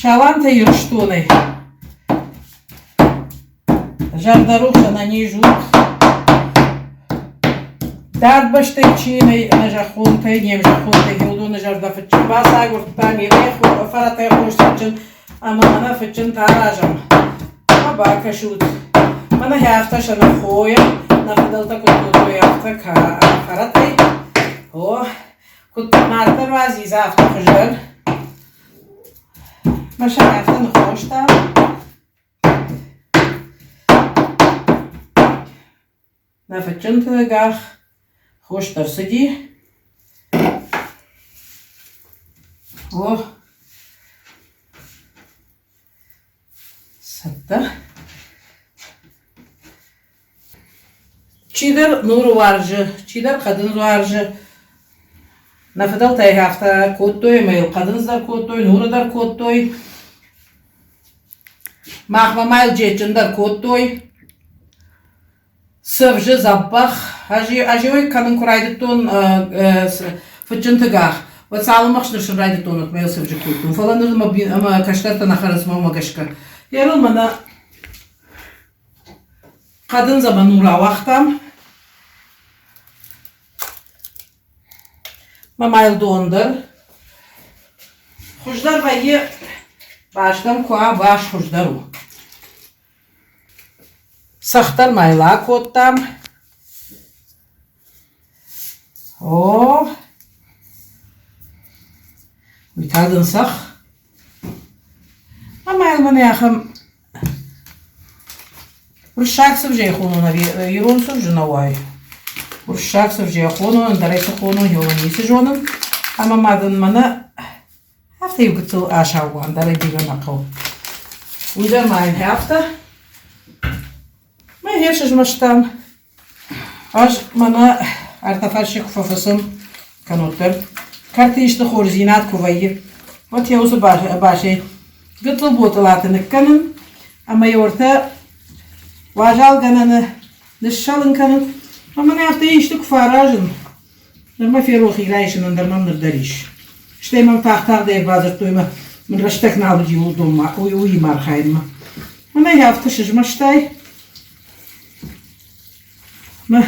Саламтӕ Ирыстонӕй. Зӕрдӕрухс ӕнӕниз ут. Дард бӕстӕй чи нӕй ӕнӕзӕххонтӕй, не мзӕххонтӕй уыдоны зӕрдӕ фыдджын бацагуырдта, мирӕй фӕрӕтӕй хорз-фыдджын ӕмӕ мӕнӕ фыдджынтӕ аразӕм. Ма бакӕсут. Мӕнӕ афтӕ сӕ ныххойӕм, нӕ фыдӕлтӕ куыд кодтой, афтӕ фӕрӕтӕй. О, куыд марддӕр уа дзидза, афтӕ хуыздӕр. Мӕ сӕр афтӕ ныххоста. Нӕ фыдджынты гах хост ӕрцыди. О, цӕттӕ. Чидӕр нур уарзы, чидӕр хъӕдындз уарзы. Нӕ фыдӕлтӕ афтӕ кодтой ӕмӕ йыл хъӕдындз дӕр кодтой, нуры дӕр кодтой. Махмӕ ма йыл джеджын дӕр кодтой. Цывзы дзӕбӕх. Ӕз-ӕй кӕнын куы райдыдтон фыдджынты гах, уӕд цалынмӕ ӕхснырсын райдыдтон, уӕдмӕ йыл цывзы кодтон. Фӕлӕ ныр мӕ кӕстӕртӕ нӕ хӕрынц мӕ уымӕ гӕсгӕ. Ерыл мӕнӕ хъӕдындз ӕмӕ нур ауагътам. Мӕ ма йыл дон дӕр. Хуыздӕр вӕййы, бӕстӕм куы уа, бас хуыздӕр у. Цӕхдӕр ма йыл акодтам. О, уый та дын цӕхх. Ӕмӕ йыл мӕнӕ ахӕм Уырыссаг цывзӕй хонон ӕви ирон цывзы нӕ уай? Уырыссаг цывзӕй хонон, ӕндӕр ӕй цы хонон, уымӕн ницы зонын. Ӕмӕ ма дын мӕнӕ афтӕ иу гыццыл асау ӕндӕр ӕй бирӕ нӕ хъӕуы. Уый дӕр ма йын афтӕ. Мӕ йе сызмӕстам. Ӕз мӕнӕ ӕртӕ фарсы куы фӕфыцын, кӕнноддӕр кӕрты исты хорздзинад куы вӕййы, уӕд йӕ уыцы басӕй гыццыл ботъылаты ныккӕнын ӕмӕ йӕ уӕртӕ уазалгӕнӕны ныссӕлын кӕнын. Ӕмӕ мын афтӕ исты куы фӕаразын, нырмӕ ферох и райсын, ӕндӕр мӕм ныр дӕр ис. Стӕй мӕм тагъд-тагъдӕй ӕрбадзырдтой ӕмӕ мын рӕстӕг нал уыди уыдонмӕ, уыимӕ архайынмӕ. Мӕнӕ йӕ афтӕ сызмӕстай. Мӕ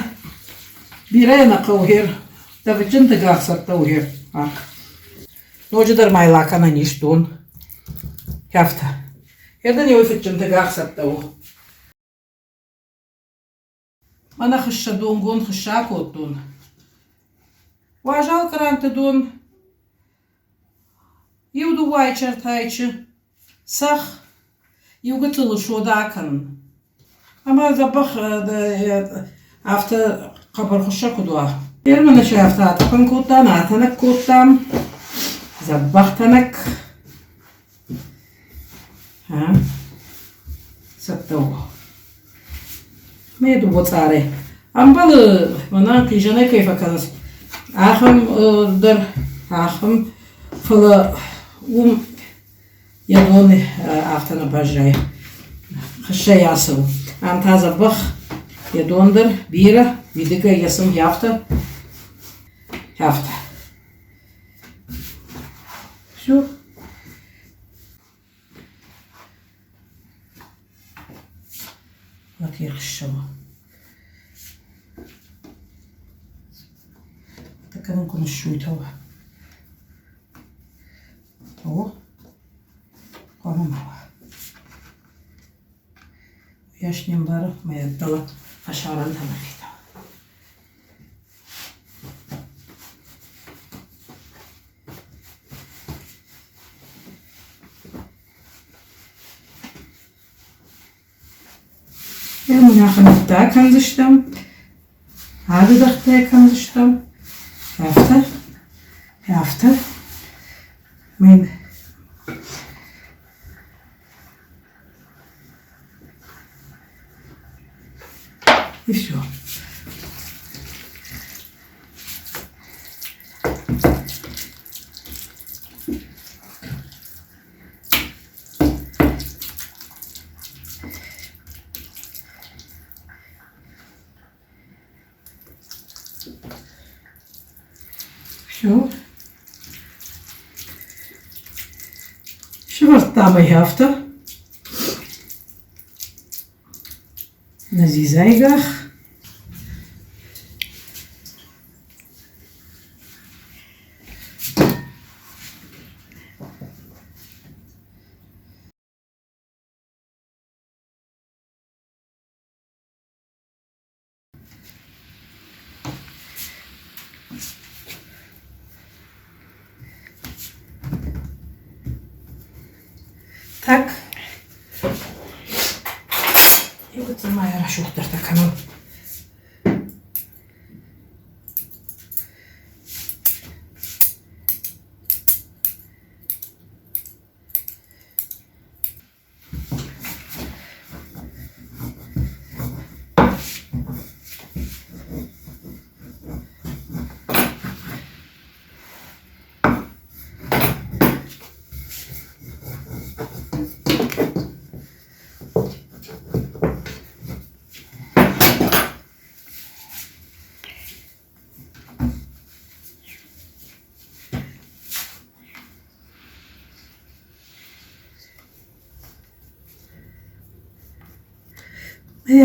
бирӕ нӕ хъӕуы хер, дӕвджынты гӕхцӕттӕ у хер. Ноджыдӕр ма йыл акӕнӕн ис дон. Афтӕ. Ердын еуы фыдджынты гӕхцӕттӕ у. Мӕнӕ хыссӕ донгонд хыссӕ акодтон. Уазал къранты дон иу-дыууӕ айчы-ӕртӕ айчы цӕхх, иу гыццыл сода акӕнын. Ӕмӕ дзӕбӕх афтӕ хъӕбӕр хуыссӕг куыд уа. Фермӕны сӕ афтӕ атъӕпӕн кодтам, атӕнӕг кодтам, дзӕбӕх тӕнӕг. Цӕттӕ у. Мӕ дыууӕ цъарӕй. Ӕмбӕлы, мӕнӕ хъизӕнӕй кӕй фӕкӕнынц, ахӕм дӕр, ахӕм, фӕлӕ уым йӕ бон афтӕ нӕ баззайы. Хыссӕй ацӕуы. Ам та дзӕбӕх, йӕ дон дӕр бирӕ, уидыгӕй йӕ цым афтӕ, афтӕ. Все. Вот я хыссӕ. Так куы ныссуйтӕ О, хъуамӕ ма уа. Уыйас не мбары, мӕ ӕддӕлӕ фӕсарӕнтӕ нӕхи Уынаффӕ кӕндзыстӕм, адыдӕгътӕ кӕндзыстӕм. Афтӕ, афтӕ. Мӕн И все. Рацамыдта мӕ афтӕ. Нӕ дзидзайгах. Так. Иу ма йӕ рӕсугъддӕртӕ кӕнон.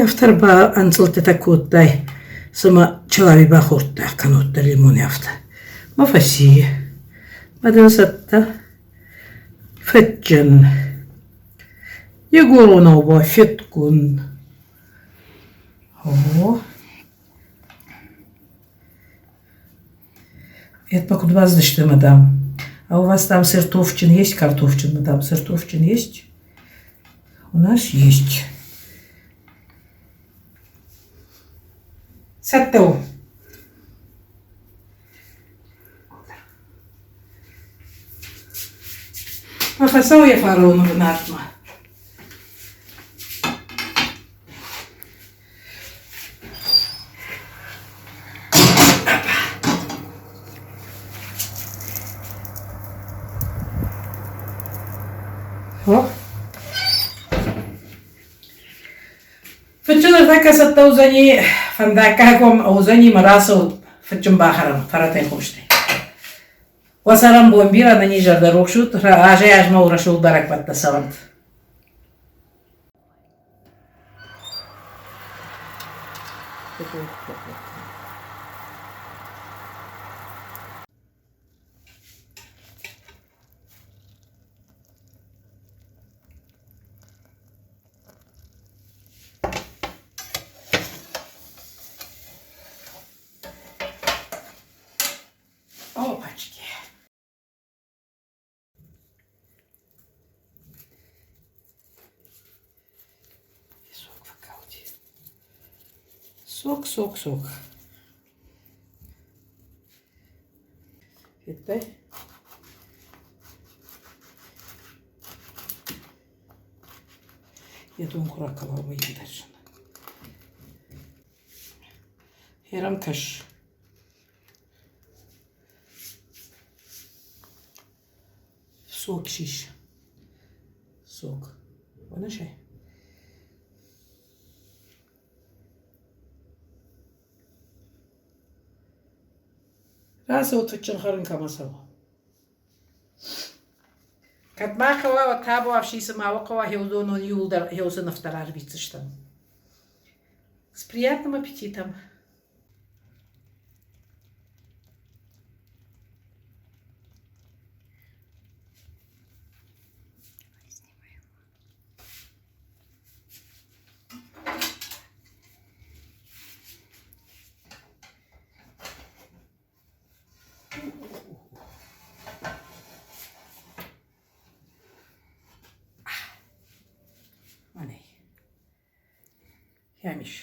Афтӕ ӕрбаӕнцъылдтытӕ кодтай, цыма чылауи бахордта, кӕннод лимоны афтӕ. Мӕ фӕци. Мӕ дын цӕттӕ. Фӕдджын. Егоронау ба федгун. О. Это куыд бацыдысты, мадам? А у вас там сыртовчин есть, картофчин, мадам, сыртовчин есть? У нас есть. Цӕттӕ у. Фӕцӕуы йӕ фароны бынатмӕ. Фыццаг ӕртӕккӕ цӕттӕ уыдзӕни фӕндаггагон уыдзӕни мӕ рацӕут фыцджын бахӕрӕм фӕрӕтӕй хостӕй. Уӕ цӕрӕнбон бирӕ ӕнӕниззӕрдӕрухс ут, азӕй-азмӕ у рӕсугъд бӕрӕгбӕттӕ цӕуӕнт. Опачки. Сок выкалти. Сок, сок, сок. Федтай? Йӕ дон куы ракӕла, уый дӕр. Херам кӕс. Сок сис. Сок. Уыныс ӕй? Рацӕут фыдджын хӕрын кӕмӕ цӕуы. Кӕд ма хъӕуа, уӕд табуафси цыма уӕ хъӕуа, хеудонон иуылдӕр хеусы нывтӕ рарвитдзыстӕм. С приятным аппетитом! Мӕнӕй. Кӕм ис?